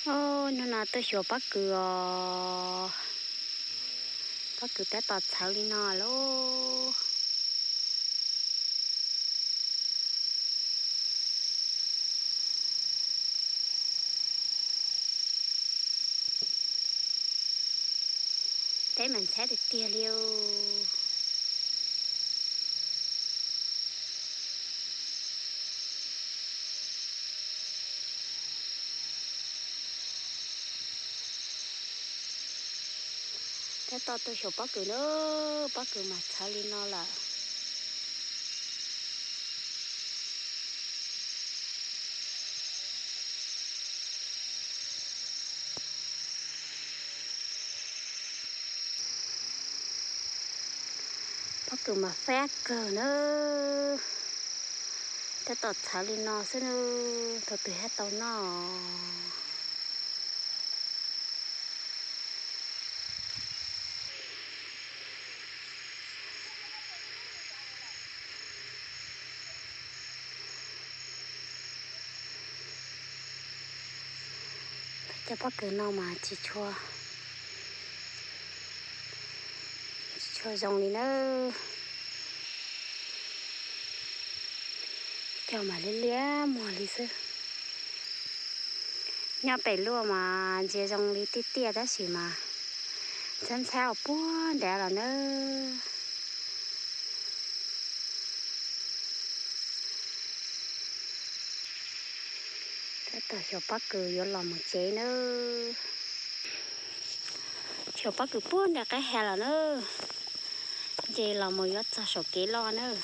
Ub, hnub no tuaj xyuas pob kws os. Pob kws tab tom txhawv li no lauj. Teb mas ntxhab tiag tiag li os. Tab tom tuaj xyuas pob kws na, pob kws mas txhawv li no lawm. Pob kws mas fab kawg na, tab tom txhawv li no xwb na, thaum twg thiaj tau noj. Cov pob kws no mas tsis tshua, tsis tshua zoo li nawb. Cog mas liab liab muag li xwb. Nyob pem luaj mas ntsia zoo li tiaj tiaj tab sis mas ntxhab ntxhab puag nrad los nawb. Tab tom xyuas pob kws yuav los mus tsev nawb. Xyuas pob kws puag nram qab ha los nawb. Nce los mus yuav txog saum kev loj nawb.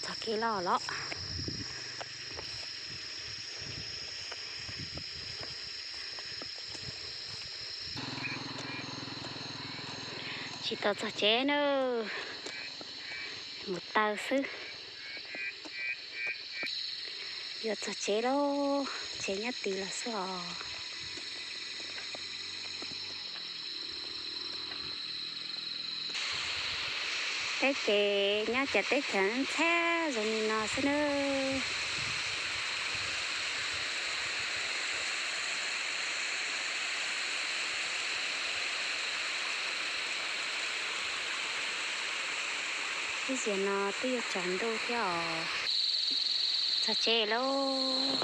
Txog kev loj los. Tsis tau txog tsev nawb, mus taw xwb. Yuav txog tsev lauj, tsev nyob tid los xwb os. Teb ces nyob cov teb chaws ntxhab zoo li no xwb nawb. Ib zaug no twb yuav tsaus ntuj thiab os. Txog tsev lauj.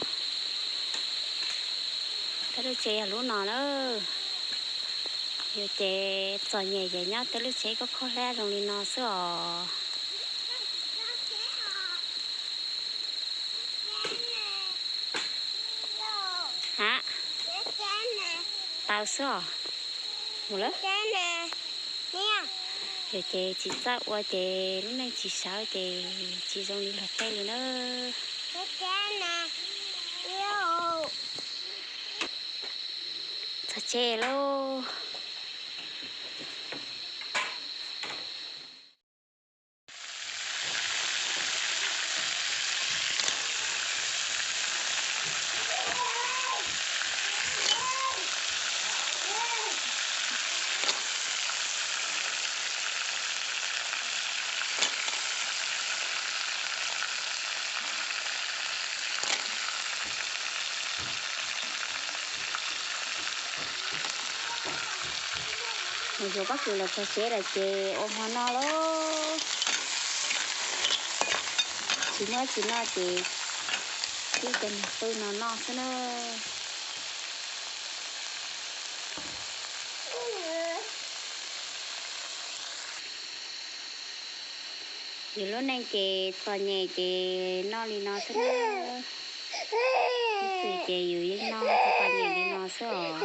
Peb lub tsev yog lub no na. Yus ces txom nyem ces nyob tej lub tsev koj khaub hlab zoo li no xwb os. Ha, tau xwb os. Mus lawm. Yus ces tsis txawj ua ces lub neej tsis sawv ces tsis zoo li luag tej li na. Txog tsev lauj. Mus yuav pob kws los txog tsev lawm ces ua hmo noj lauj. Tsis muaj tsis noj ces twb cov niag qw no noj xwb na. Yus lub neej ces txom nyem ces noj li no xwb na. Ib txwm ces yus yeej noj txom nyem li no xwb os.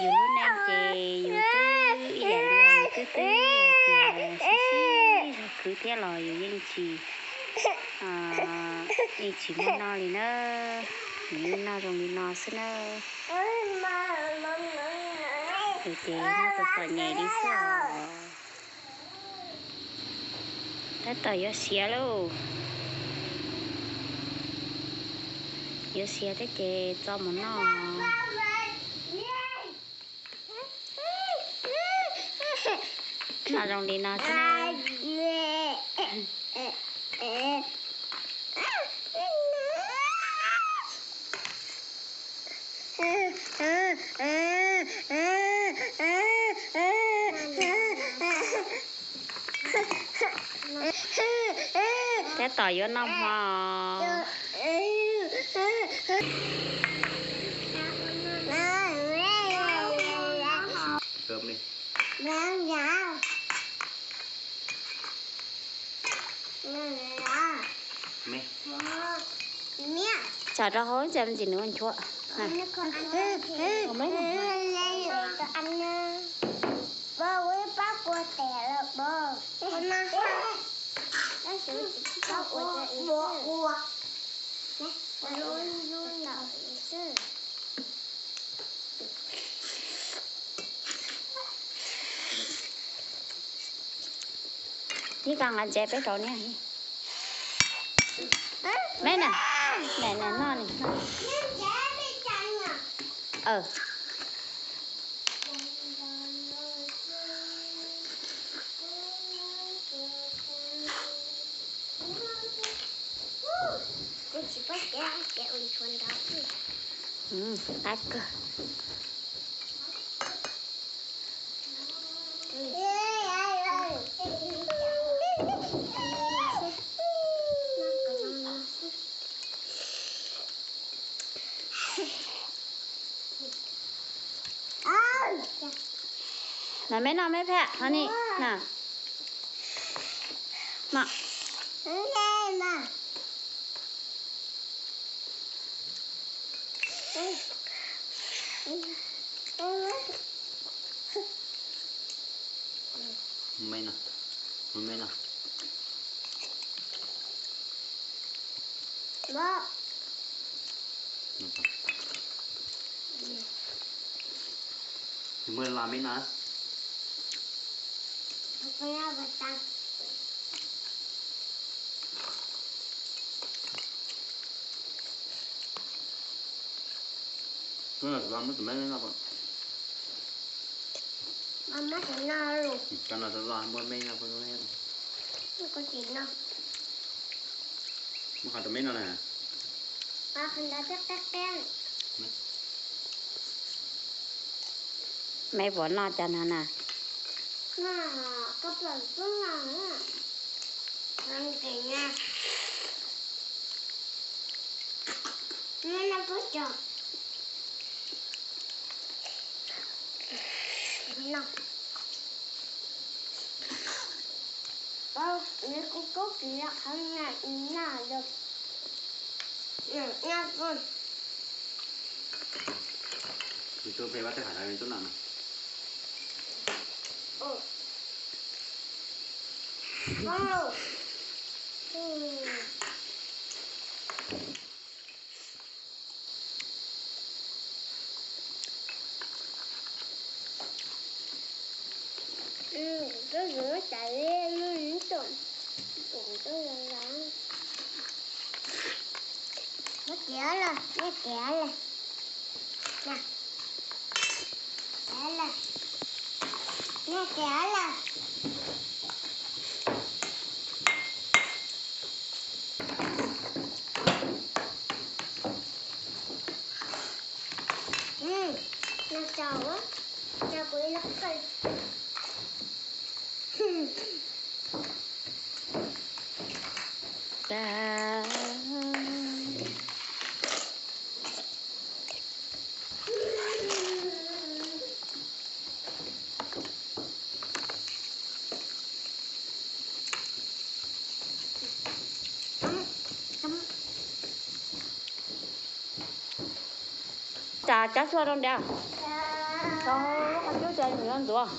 Yus lub neej ces yus twb ib yam li yus twb twb hais tias sib sib zog khwv thiab los yus yeej tsis, yeej tsis muaj noj li na. Yus yeej noj zoo li no xwb na. Ces noj txom txom nyem li xwb os. Tab tom yuav siav lauj. Yuav siav thiab ces txo mus noj. Noj zoo li no xwb. Tab tom yuav noj hmo. Tso rau hauv, ntxim nws ua nchuav. Ib koj nqa ntses peb rau niam. Me na, na, na, noj ni. Qab kawg. Na me noj me phaj no ni na. Me no, me no. Muab la me no. Muab tus me no. Cov no los muab me no. Muab qhov tus me no na. Me puas noj cov no na? Tus phe vaj teb hais no tub no. Muab tiav lawm, muab tiav lawm. Muab tiav lawm. Noj tau, tau kuv ib lub kawg. Cas cab xuaj rau ntiav. Tau lub qhov cub ces nws yuav ntxuav.